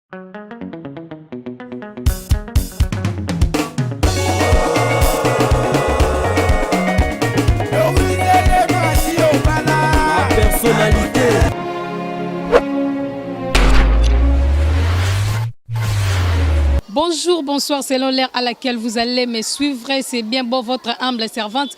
Personnalité. Bonjour, bonsoir, selon l'heure à laquelle vous allez me suivre. C'est bien beau votre humble servante,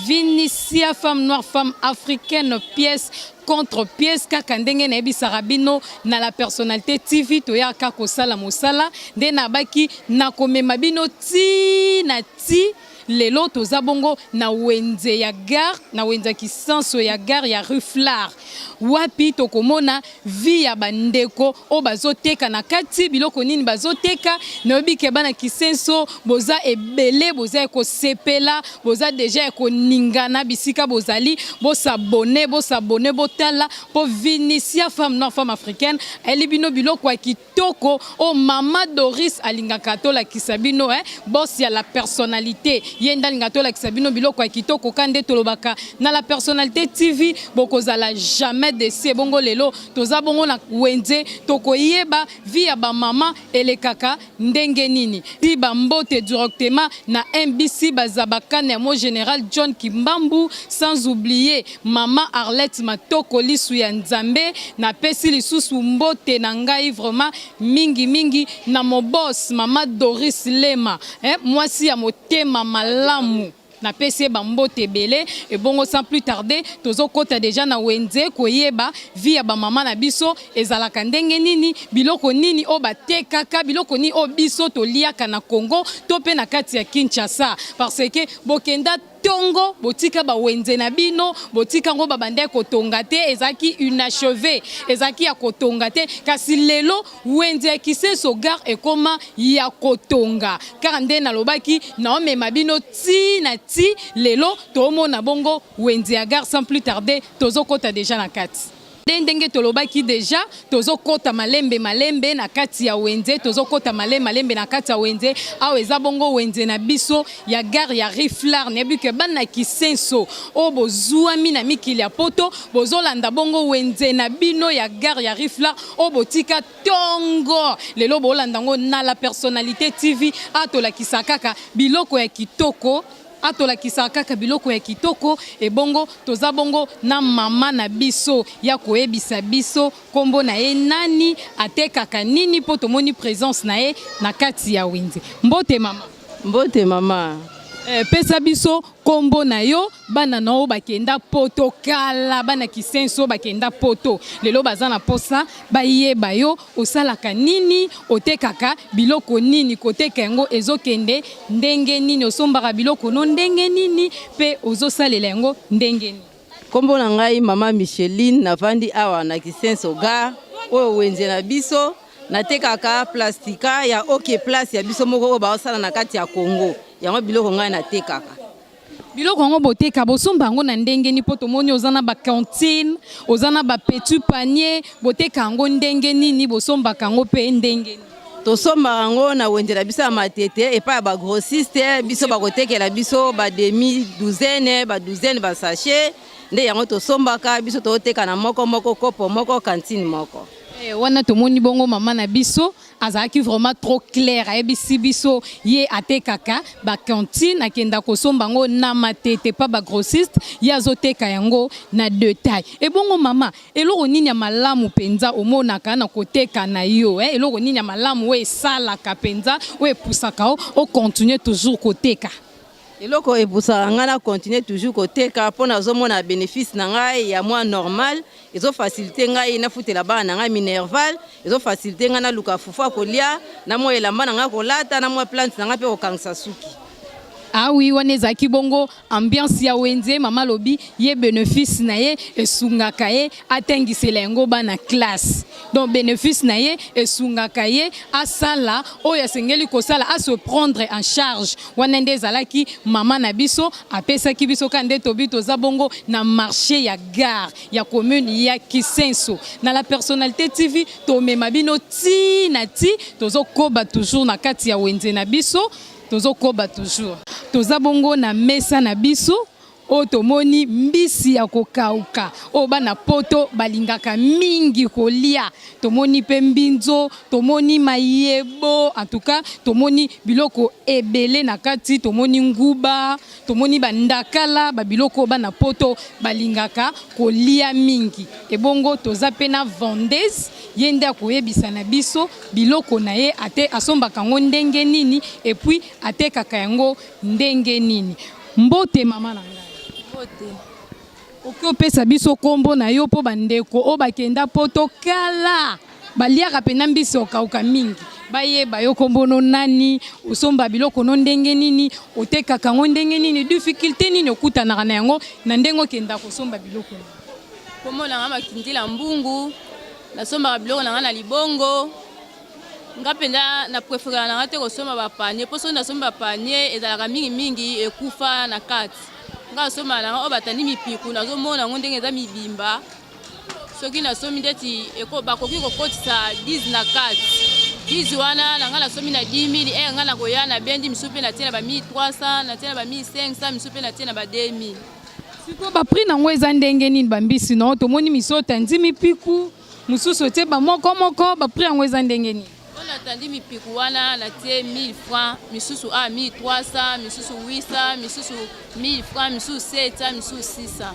Vinicia, femme noire, femme africaine, pièce contre pièce kaka ndenge nayebisaka bino na la personnalité TV toyaka kosala mosala nde nabaki nakomema bino ti na ti. Lelo toza bongo na wenze ya gare, na wenze ya Kisanso ya gare ya rue Flare, wapi tokomona vie ya ba ndeko oyo bazoteka na kati, biloko nini bazoteka. Nayebi ke bana Kisenso boza ebele, boza ya kosepela, boza deja ya koningana bisika bozali. Bo s'abonner, bo s'abonner, botala po Vinicia femme noire, femme africaine ayeli bino biloko ya kitoko oyo mama Doris alingaka tolakisa bino eh, boss ya la personnalite ye nde alingaka tolakisa bino biloko ya kitoko ka nde tolobaka na la personnalite TV bokozala jamais desi. Ebongo lelo toza bongo na wenze tokoyeba vie ya ba mama elekaka ndenge nini. Ti ba mbote directement na MBC Bazabakane ya mo general John Kimbambu sans oublier Maman Arlette Matoko lisu ya Nzambe, na pesi lisusu mbote na ngai vraiment mingi mingi na mon boss maman Doris Lema eh, mwasi ya motema malamu. Na pesi ye ba mbote ebele. Ebongo sans plus tarder tozo kota dejà na wenze koyeba vie ya ba maman na biso ezalaka ndenge nini, biloko nini oyo batekaka, biloko nini oyo biso toliaka na Congo to pe na kati ya Kinshasa parce que bokenda Tongo botika ba wenze na bino botika ngo babandaki kotonga te ezalaki inacheve ezalaki ya kotonga te kasi lelo wenze ya kisenso gare ekoma ya kotonga kaka nde nalobaki naomema bino ti na ti lelo toomona bongo wenze ya gare sans plus tarder tozokota deja na kati. Nde ndenge tolobaki dejà, tozo kota malembe malembe na kati ya wenze, tozo kota malembe malembe na kati ya wenze. Awa eza bongo wenze na biso ya gare ya Riflar. Nayebi que bana Kisenso oyo bozuami na mikili ya poto, bozo landa bongo wenze na bino ya gare ya Riflar oyo botika tongo. Lelo bolanda ngo na la personnalite TV. Awa tolakisa kaka biloko ya kitoko. Atolakisaka kaka biloko ya kitoko ebongo toza bongo na mama na biso ya koyebisa biso kombo na ye nani atekaka nini po tomoni presence na ye na kati ya wenze. Mbote mama. Mbote mama. Eh, pesa biso kombo na yo, bana na yo bakenda poto kala, bana kisenso bakenda poto lelo baza na posa bayeba yo osalaka nini, otekaka biloko nini, koteka yango ezokende Ndenge nini osombaka biloko no ndenge nini pe ozosalela yango ndenge nini? Kombo na ngai mama Micheline, navandi awa na Kisenso gare oyo wenze na biso. Natekaka plastica ya OK Place ya biso moko oyo baosala na kati ya Congo. Yango biloko ngai natekaka. Biloko yango boteka bosomba yango na ndenge nini? Po tomoni oza na ba cantine, oza na ba petit panier, boteka yango ndenge nini? Bosombaka yango pe ndenge nini? Tosombaka yango na wenze na biso ya Matete epai ya ba grossiste, biso bakotekela biso ba demi douzaine, ba douzaine, ba sachet nde yango tosombaka biso toteka na moko moko kopo moko cantine moko. Eh, wana tomoni bongo mama na biso azalaki vraiment trop clair, ayebisi biso ye atekaka ba cantine, akenda kosomba yango na Matete pa ba grossiste, ye azoteka yango na detail. Ebongo mama, eloko nini ya malamu penza omonaka na koteka na yo eh? Eloko nini ya malamu oyo esalaka penza, oyo epusaka yo o continuer toujours koteka? Eloko epusaka ngai na continuer toujours koteka mpo nazomona benefice na ngai ya mwa normal, ezo faciliter ngai nafutela bana na ngai minerval, ezo faciliter ngai naluka fufu ya kolia, na mwa elamba na ngai kolata, na mwa plante na ngai mpe kokangisa suki. Ah oui, wana ezalaki bongo ambiance ya wenze. Mama alobi ye benefice na ye esungaka ye atangisela yango bana classe, donc benefice na ye esungaka ye asala oyo asengeli kosala, a se prendre en charge. Wana nde ezalaki mama na biso apesaki biso ka nde tobi toza bongo na marché ya gare ya commune ya Kisenso. Na la personnalité TV tomema bino ti na ti, tozokoba toujours na kati ya wenze na biso, tozokoba toujours. Toza bongo na mesa na biso. Oyo tomoni mbisi ya kokauka oyo bana poto balingaka mingi kolia. Tomoni pe mbinzo, tomoni mayebo, en tout cas tomoni biloko ebele na kati, tomoni nguba, tomoni ba ndakala, ba biloko oyo bana poto balingaka kolia mingi. Ebongo toza pe na vendeuse, ye nde akoyebisa na biso biloko na ye ate asombaka yango ndenge nini et puis atekaka yango ndenge nini. Mbote mama na ngai. Mbote. Okoki opesa biso kombo na yo po ba ndeko oyo bakenda poto kala baliaka pena mbisi okauka mingi bayeba yo kombo no nani, osomba biloko no ndenge nini, otekaka yango ndenge nini, difficulte nini okutanaka na yango na ndenge okenda kosomba biloko na yo. Kombo na nga Makindila Mbungu, nasombaka biloko na nga na libongo. Nga mpenza na preferaka na nga te kosomba ba panier mpo soki nasombi ba panier ezalaka mingi mingi ekufa na kati. Nga nasombaka na nga oyo batandi mipiku nazomona yango ndenge eza mibimba soki nasombi ndeti bakoki kokotisa 10 na kati 10 wana na nga nasombi na 10000 ere nga nakoya nabendi misusu mpe natie na ba 1300 natie na ba 1500 misusu mpe natie na ba 2000. Sikoyo ba prix nango eza ndenge nini ba mbisi na yo tomoni misusu otandi mipiku Mususu otie ba moko moko ba prix yango eza ndenge nini? Oyo natandi mipiku wana natie 1000 francs, misusu a 1300, misusu 800, misusu 1000 francs, misusu 700, misusu 600.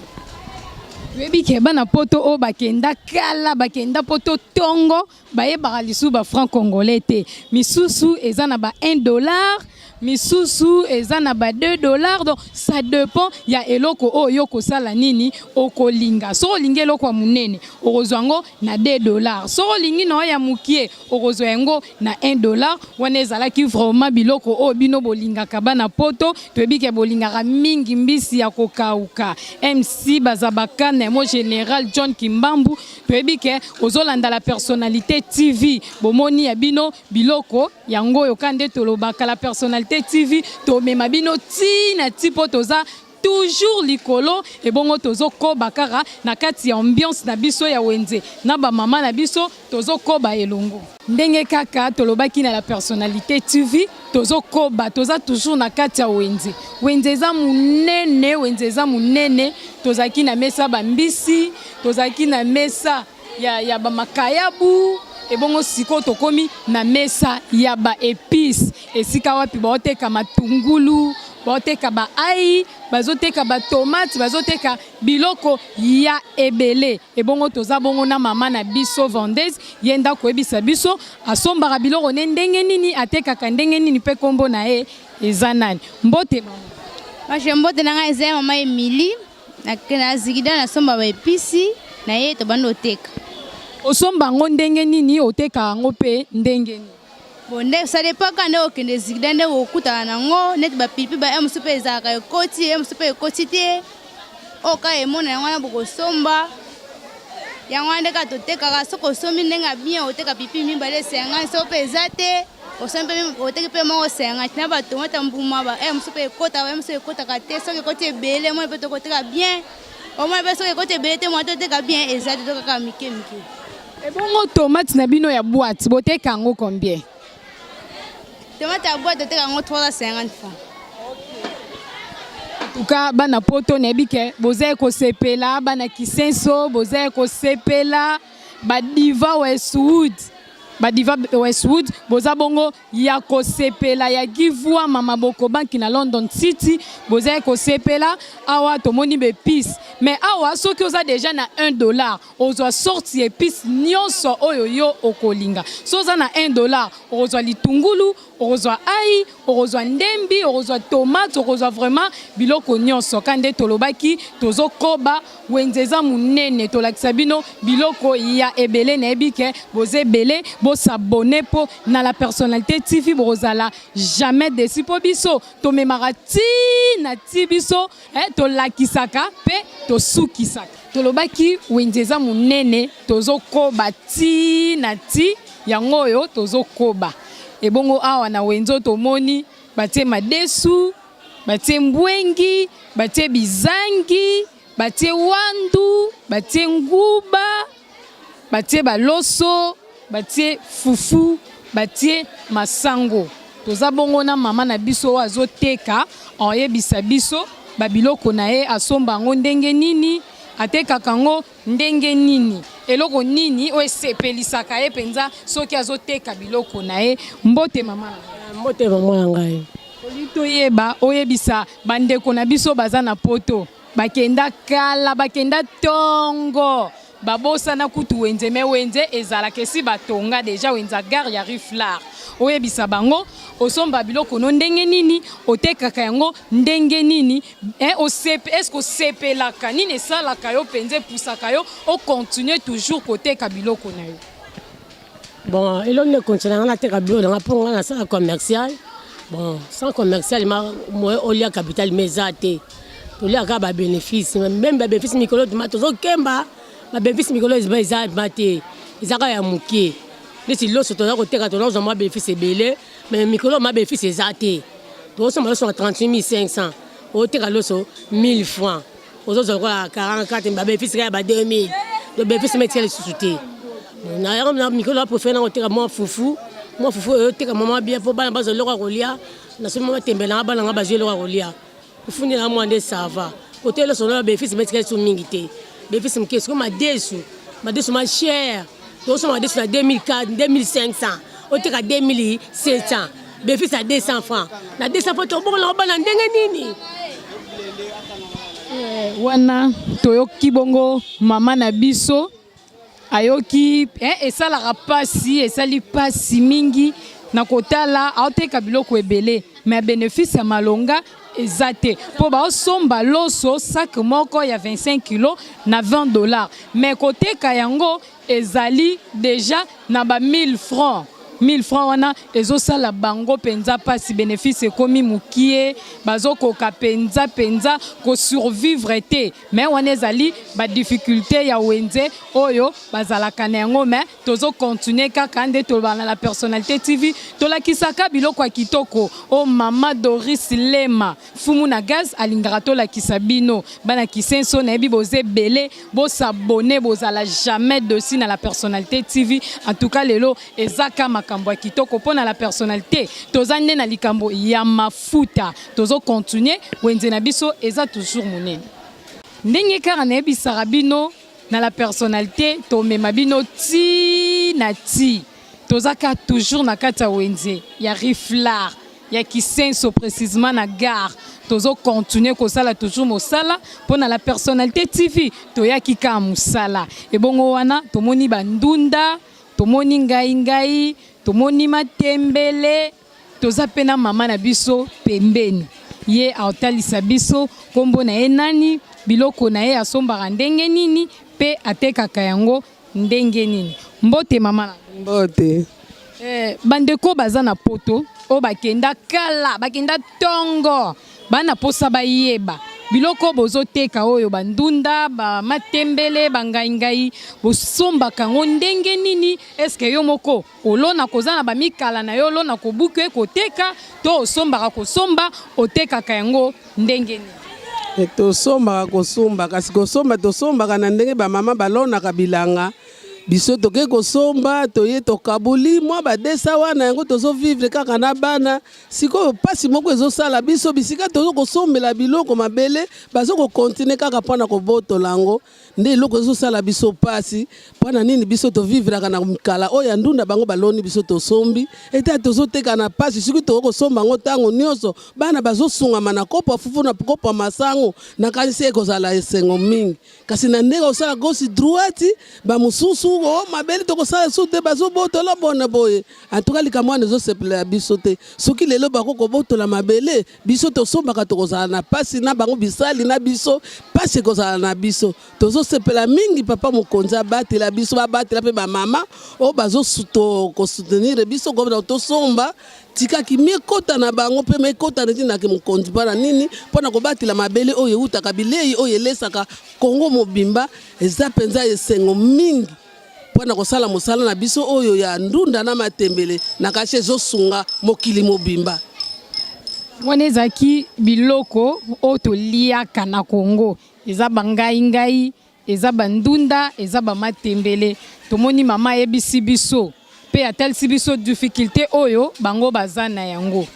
Toyebi ke bana poto oyo bakenda kala bakenda poto tongo bayebaka lisusu ba franc congolais te misusu eza na ba 1 dollar misusu eza na ba 2 dollars donc ça dépend ya eloko oyo yo kosala nini okolinga soki olingi eloko ya monene okozwa yango na 2 dollars soki olingi na oyo ya mokie okozwa yango na 1 dollar wana ezalaki vraiment biloko oyo bino bolingaka bana poto toyebi ke bolingaka mingi mbisi ya kokauka MC Bazabakana mo général John Kimbambu toyebi ke ozolanda la personnalité TV bomoni ya bino Biloko yango oyo ka nde tolobaka la personnalite TV tomema bino ti na ti po toza toujours likolo ebongo tozo koba kaka na kati ya ambiance na biso ya wenze na ba mama na biso tozo koba elongo. Ndenge kaka tolobaki na la personnalite TV tozo koba toza toujours na kati ya wenze. Wenze eza munene, wenze eza munene tozalaki na mesa ba mbisi, tozalaki na mesa ya, ya ba makayabu ebongo sikoyo tokomi na mesa ya ba epices esika wapi baoteka matungulu baoteka ba ai bazoteka ba tomate bazoteka biloko ya ebele ebongo toza bongo na mama na biso vendeuse ye nde akoyebisa biso asombaka biloko ne ndenge nini atekaka ndenge nini mpe nkombo na ye eza nani mbote mama. Mashe mbote na ngai eza ya mama Emilie. Na zigida nasomba ba episi na ye tobandi oteka. Osomba yango ndenge nini oteka yango pe ndenge nini? Bon nde ça dépend kaka nde okende zigida nde okutana nango neti ba pilipili ba mosusu pe ezalaka ekoti ye mosusu pe ekoti te oyo kaka emona yango wana bokosomba yango wana nde kaka totekaka soki osombi ndenge ya bien oteka pilipili mibale 50 soki pe eza te Osombi mpe oteki mpe moko 50 na ba tomate ya mbuma ba eh mosusu mpe ekotaka ba mosusu ekotaka te soki ekoti ebele omoni mpe tokoteka bien omoni mpe soki ekoti ebele te mwa toteka bien eza te to kaka mike mike. Ebongo tomate na bino ya boite boteka yango combien? Tomate ya boite toteka yango 350 francs. En tout cas bana poto nayebi ke boza kosepela bana kisenso boza kosepela ba diva Westwood Ba diva Westwood boza bongo ya kosepela ya Givuama maboko banki na London City boza ya kosepela awa tomoni ba epices mais awa soki oza dejà na 1 dollar ozwa sorte ya epices nionso oyo yo okolinga soki oza na 1 dollar okozwa litungulu Okozwa ail, okozwa ndembi, okozwa tomate, okozwa vraiment biloko nionso. Ka nde tolobaki tozo koba, wenze eza munene, tolakisa bino biloko ya ebele. Nayebi ke boza ebele, bo s'abonner po na la personnalite TV bokozala jamais deçu po biso tomemaka ti na ti biso eh, tolakisaka pe tosukisaka. Tolobaki wenze eza munene, tozo koba ti na ti, yango oyo tozo koba. Ebongo awa na wenze oyo tomoni batie madesu, batie mbwengi, batie bizangi, batie wandu, batie nguba, batie baloso, batie fufu, batie masango. Toza bongo na mama na biso oyo azoteka, akoyebisa biso. Ba biloko na ye asomba yango ndenge nini, atekaka yango ndenge nini, eloko nini oyo esepelisaka ye mpenza soki azoteka biloko na ye. Mbote, mama na ngai. Mbote, mama na ngai. Olingi toyeba, oyebisa bandeko na biso baza na Poto, bakenda kala, bakenda ntongo, babosana kutu wenze. Me wenze ezalaka esi batonga déjà wenze gare ya Riflar. Oyebisa bango osomba biloko no ndenge nini, otekaka yango ndenge nini, eh, osepe, est-ce osepelaka nini, esalaka yo mpenza, epusaka yo ocontinue toujours koteka biloko na yo? Bon, eloko nde continue nga nateka biloko na nga, mpo nga nasala commercial. Bon, sans commercial ma moye olia capital ma eza te. Toliaka babénéfice, même babénéfice mikolo tuma tozokemba babénéfice mikolo eza ma te, eza kaka ya moke. Neti loso toza koteka, tozozwa mwa bénéfice ebele, mais mikolo ma bénéfice eza te. Tozosomba loso na 38 500, oteka loso 1000 francs, ozozwa lokola 44, babénéfice kaka ya ba 2000. Donc bénéfice ma etika lisusu te. Na yango na mikolo na préféré na koteka mwa fufu. Mwa fufu oyo oteka mama bien, mpo bana bazwa eloko ya kolia. Nasomi mwa matembele nanga, bana nga bazwi eloko ya kolia. Fufu na mwa nde ça va. Kote loso na bénéfice ma etika lisusu mingi te, bénéfice moke. Sikoyo madesu, madesu ma cher. Tozosomba madesu na 2004, 2500, oteka 2700, bénéfice ya 200 francs. Na 200 francs tobongola bana ndenge nini? Wana toyoki bongo mama na biso ayoki, eh, esalaka pasi, esali pasi mingi na kotala aoteka biloko ebele, mais bénéfice ya malonga eza te, mpo baosomba loso sac moko ya 25 kilo na 20 dollars, mais koteka yango ezali déjà na ba 1000 francs. 1000 francs wana ezosala bango mpenza mpasi, bénéfice ekomi mokie, bazokoka mpenza mpenza kosurvivre te. Mais wana ezali badifficulté ya wenze oyo bazalaka na yango, mais tozocontinue kaka nde tolobaka na La Personnalité TV, tolakisaka biloko ya kitoko oyo mama Doris Lema Fumu na gaz alingaka tolakisa bino. Bana Kisenso, nayebi boza ebele, bos'abonner, bozala jamais déçus na La Personnalité TV. En tout cas, lelo ezaka makambo ya kitoko mpo na La Personnalité. Toza nde na likambo ya mafuta, tozocontinue. Wenze na biso eza toujours monene. Ndenge kaka nayebisaka bino, na La Personnalité tomema bino ti na ti. Tozaka toujours na kati ya wenze ya Riflar ya Kisenso, précisement na gare. Tozocontinue kosala toujours mosala mpo na La Personnalité TV. Toyaki kaka mosala ebongo wana, tomoni bandunda, tomoni ngai ngai, tomoni matembele. Toza mpe na mama na biso pembeni, ye aotalisa biso nkombo na ye nani, biloko na ye asombaka ndenge nini mpe atekaka yango ndenge nini. Mbote, mama na. Mbote. Bandeko baza na Poto oyo bakenda kala, bakenda ntongo, bana mposa bayeba biloko bozoteka oyo, bandunda, bamatembele, bangaingai, bosombaka yango ndenge nini? Eske yo moko olona, koza na bamikala na yo, olona kobuki oye koteka, to osombaka kosomba, otekaka yango ndenge nini? Tosombaka kosomba, kasi kosomba tosombaka na ndenge bamama balonaka bilanga. Biso toke kosomba, toye tokabuli mwa badesa wana, yango tozovivre kaka na bana. Sikoyo mpasi moko ezosala biso, bisika tozo kosombela biloko, mabele bazo kocontinuer kaka mpona kobotola yango. Nde eloko ezosala biso mpasi. Mpona nini? Biso tovivraka na mikala oyo ya ndunda bango baloni, biso tosombi ete tozoteka na mpasi. Soki tokoki kosomba yango ntango nyonso, bana bazosungama na kopo ya fufu, na kopo ya masango, nakanisi ekozala esengo mingi. Kasi na ndenge kosala gauche, droite, bamosusu o mabele tokosala su te, bazobotola bona boye. Antuka likambo wana ezosepelela biso te. Soki lelo bako kobotola mabele, biso tosombaka, tokozala na mpasi na bango, bisali na biso mpasi ekozala na biso. Tozosepela mingi, papa mokonzi abatela biso, babatela mpe bamama oyo bazokosoutenir biso kobona tosomba. Tikaki miekota na bango mpe mekota na ntinaki mokonzi. Mpona nini? Mpona kobatela mabele oyo eutaka bilei oyo elesaka Kongo mobimba. Eza mpenza esengo mingi mpona kosala mosala na biso oyo ya ndunda na matembele na kasi ezosunga mokili mobimba. Wana ezalaki biloko oyo toliaka na Kongo, eza bangaingai, eza bandunda, eza bamatembele. Tomoni mama ayebisi biso mpe atalisi biso difficulté oyo bango baza na yango.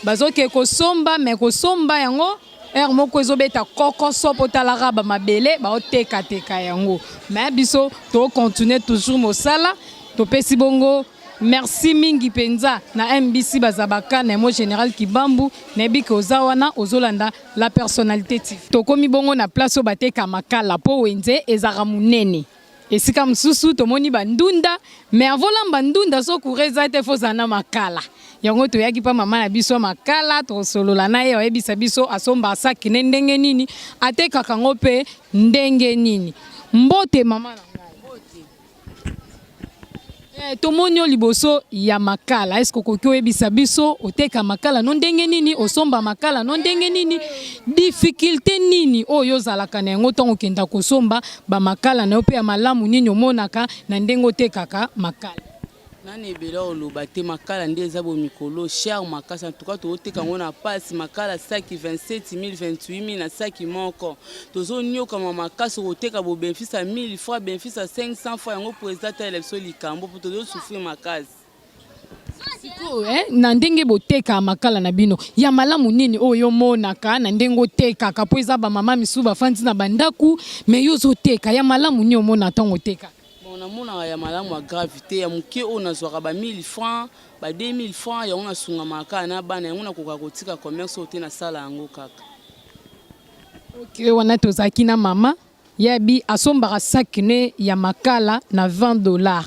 Bazoke kosomba, mais kosomba yango Heure moko ezobeta kokoso mpo talaka ba mabele baotekateka yango. Mais biso to continuer toujours mosala, topesi bongo merci mingi mpenza na MBC Bazabaka na mo Général Kibambu, nayebi ke oza wana ozolanda la personnalité TV. Tokomi bongo na place oyo bateka makala mpo wenze ezalaka monene. Esika mosusu tomoni ba ndunda, mais avant olamba ndunda so courant eza te faut ozala na makala. Yango toyaki pa mama na biso ya makala, tokosolola na ye ayebisa biso asomba sac ne ndenge nini, atekaka yango mpe ndenge nini. Mbote mama na ngai. Eh, tomoni yo liboso ya makala, est-ce okoki oyebisa biso oteka makala no ndenge nini, osomba makala no ndenge nini, difficulté nini oyo ozalaka na yango ntango okenda kosomba bamakala na yo, mpe ya malamu nini omonaka na ndenge otekaka makala? Nani ebele oloba te, makala nde eza bo mikolo cher makasi. En tout cas tooteka yango na pasi. Makala saki 27 000, 28 000 na saki moko. Tozoniokama makasi koteka bo bénéfice ya 1000 francs, bénéfice ya 500 francs. Yango président talela biso likambo mpo tozosouffrir makasi. Sikoyo, na ndenge botekaka makala na bino, ya malamu nini oyo omonaka na ndenge otekaka? Mpo eza bamama misusu bafandi na bandako, mais yo ozoteka, ya malamu nini omona ntango otekaka? Bon, namonaka ya malamu ya grave te. Ya moke oyo nazwaka ba 1000 francs, ba 2000 francs, yango nasungamaka kaka na bana. Yango nakoka kotika commerce oyo te, nasala yango kaka. Ok, wana tozalaki na mama yabi asombaka sac ne ya makala na 20 $.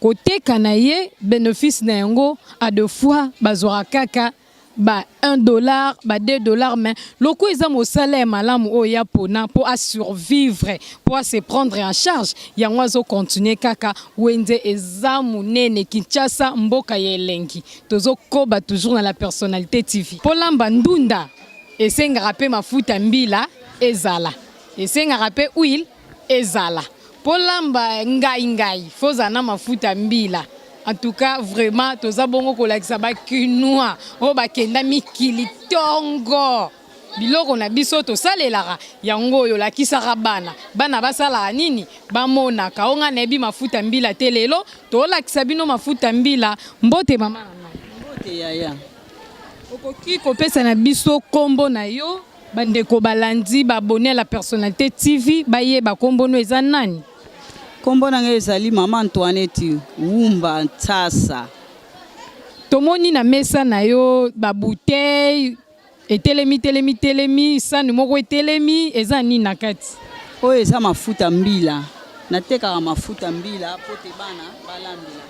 Koteka na ye, bénéfice na yango à deux fois bazwaka kaka ba 1 dollar, ba 2 $. Mais loko eza mosala ya malamu oyo ya pona mpo asurvivre, mpo ase prendre en charge, yango azocontinue kaka. Wenze eza monene, Kinshasa mboka ya elengi. Tozokoba toujours na la personnalité TV. Mpo lamba ndunda esengaka mpe mafuta mbila ezala, esengaka mpe huile ezala. Mpo lamba ngai ngai fozala na mafuta mbila. En tout cas vraiment toza bongo kolakisa bakinois oyo bakenda mikili ntongo biloko na biso tosalelaka yango oyo. Olakisaka bana, bana basalaka nini, bamonaka o ngai nayebi mafuta mbila te. Lelo tolakisa bino mafuta mbila. Mbote mama na ngai. Mbote yaya. Okoki kopesa na biso nkombo na yo, bandeko balandi baabonnés ya la personnalité TV bayeba nkombo no eza nani? Nkombo na ngai ezali mama Antoinette Wumba Ntsasa. Tomoni na mesa na yo babouteille etelemi telemi telemi, sani moko etelemi, eza nini na kati? Oyo eza mafuta mbila. Natekaka mafuta mbila mpo te bana balambela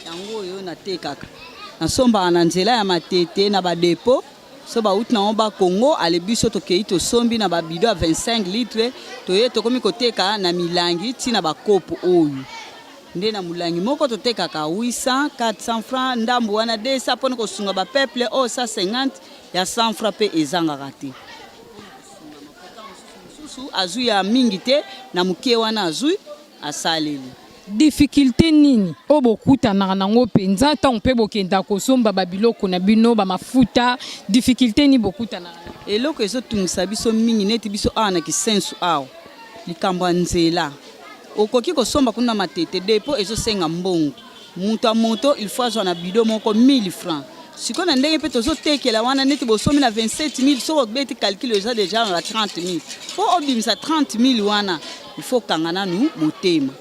yango. Oyo natekaka, nasombaka na nzela ya Matete na badépôts. So bauti nango bakongo ale, biso tokei tosombi na babidons ya 25 litre, toye tokomi koteka na milangi ntina bakopo. Oyo nde na molangi moko totekaka 800, 400 francs, ndambu wana 200, mpona kosunga bapeuple. Oyo 150, ya 100 francs mpe ezangaka te. Mosusu azwi ya mingi te, na moke wana azwi asaleli. Difficulté nini oyo bokutanaka nango mpenza ntango mpe bokenda kosomba babiloko na bino, bamafuta? Difficulté nini bokutanaka nango? Eloko ezotungisa biso mingi, neti biso awa na Kisensu awa, likambo ya nzela. Okoki kosomba kuna Matete, dépôt ezosenga mbongo. Moto ya moto il faut azwa na bidon moko 1000 francs. Sikoyo na ndenge mpe tozotekela wana, neti bosombi na 27 000, soki obeti calcul eza déjà na 30 000. Mpo obimisa 30 000 wana, il faut kanga nanu motema.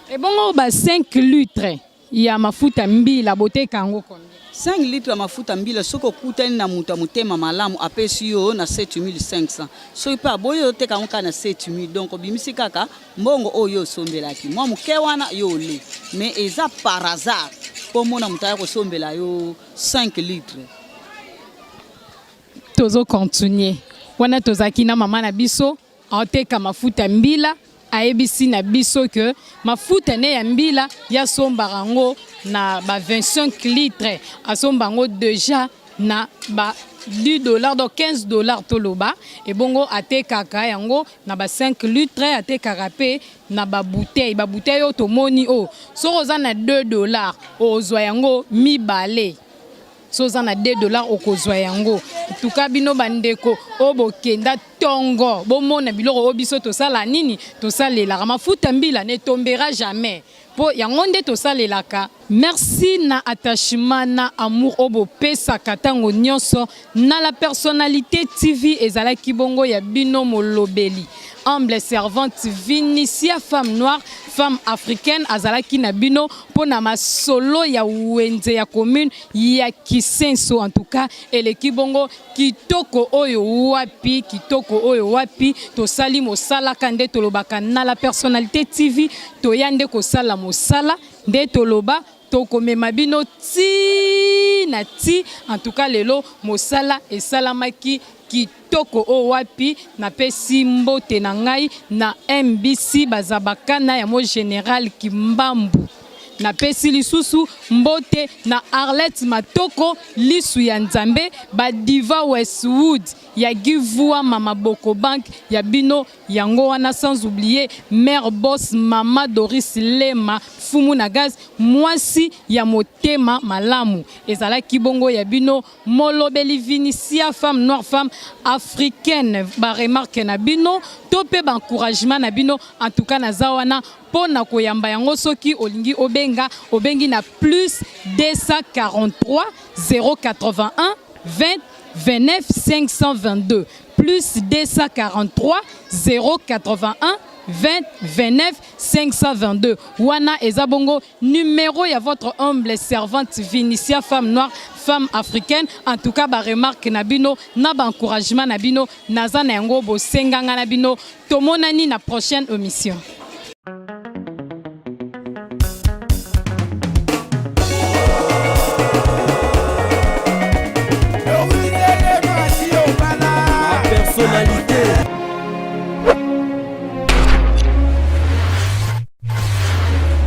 Ebongo ba 5 litre ya mafuta mbila, boteka yango combien? 5 litre ya mafuta mbila, soki okutani na moto ya motema malamu, apesi yo na 7500. Soki mpe aboyi, oteka yango kaka na 7000. Donc obimisi kaka mbongo oyo osombelaki mwa moke wana yo ole. Mais eza par hasard mpo omona moto aya kosombela yo 5 litre. Tozocontinue. Wana tozalaki na mama na biso aoteka mafuta mbila. Ayebisi na biso ke mafuta ne ya mbila yasombaka yango na ba 25 litre, asomba yango déjà na ba 10 $, donc 15 $ toloba. Ebongo atekaka yango na ba 5 litre, atekaka mpe na babouteille. Babouteille oyo tomoni oyo, soki oza na 2 $ ozwa yango mibale. So oza na 2 $ okozwa yango. Tuka bino bandeko oyo bokenda ntongo, bomona biloko oyo biso tosala nini, tosalelaka mafuta mbila ne tombera jamais, mpo yango nde tosalelaka. Merci na attachement na amour oyo bopesaka ntango nyonso na la personnalité TV. Ezalaki bongo ya bino molobeli, humble servante Vinicia, femme noire, femme africaine, azalaki na bino mpo na masolo ya wenze ya commune ya Kisenso. En tout cas, eleki bongo kitoko oyo wapi, kitoko oyo wapi. Tosali mosalaka nde tolobaka na la personnalité TV, toya nde kosala mosala nde toloba, tokomema bino ti na ti. En tout cas, lelo mosala esalamaki kitoko oyo wapi. Napesi mbote na ngai na MBC Bazabakana ya mo général Kimbambu. Napesi lisusu mbote na Arlette Matoko, lisu ya Nzambe, badiva Westwood ya Givua, Mama Boko Bank ya bino yango wana, sans oublier mère boss, Mama Doris Lema, fumu na gaz, mwasi ya motema malamu. Ezalaki bongo ya bino molobeli Vinicia, femme noire, femme africaine. Baremarque na bino to mpe baencouragement na bino, en tout cas naza wana mpo na koyamba yango. Soki olingi obenga, obengi na plus 243 081 20 29 522, plus 243 081 20 29 522. Wana eza bongo numéro ya votre humble servante Vinicia, femme noire, femme africaine. En tout cas, baremarque na bino na baencouragement na bino, naza na yango bosenganga na bino. Tomonani na prochaine émission.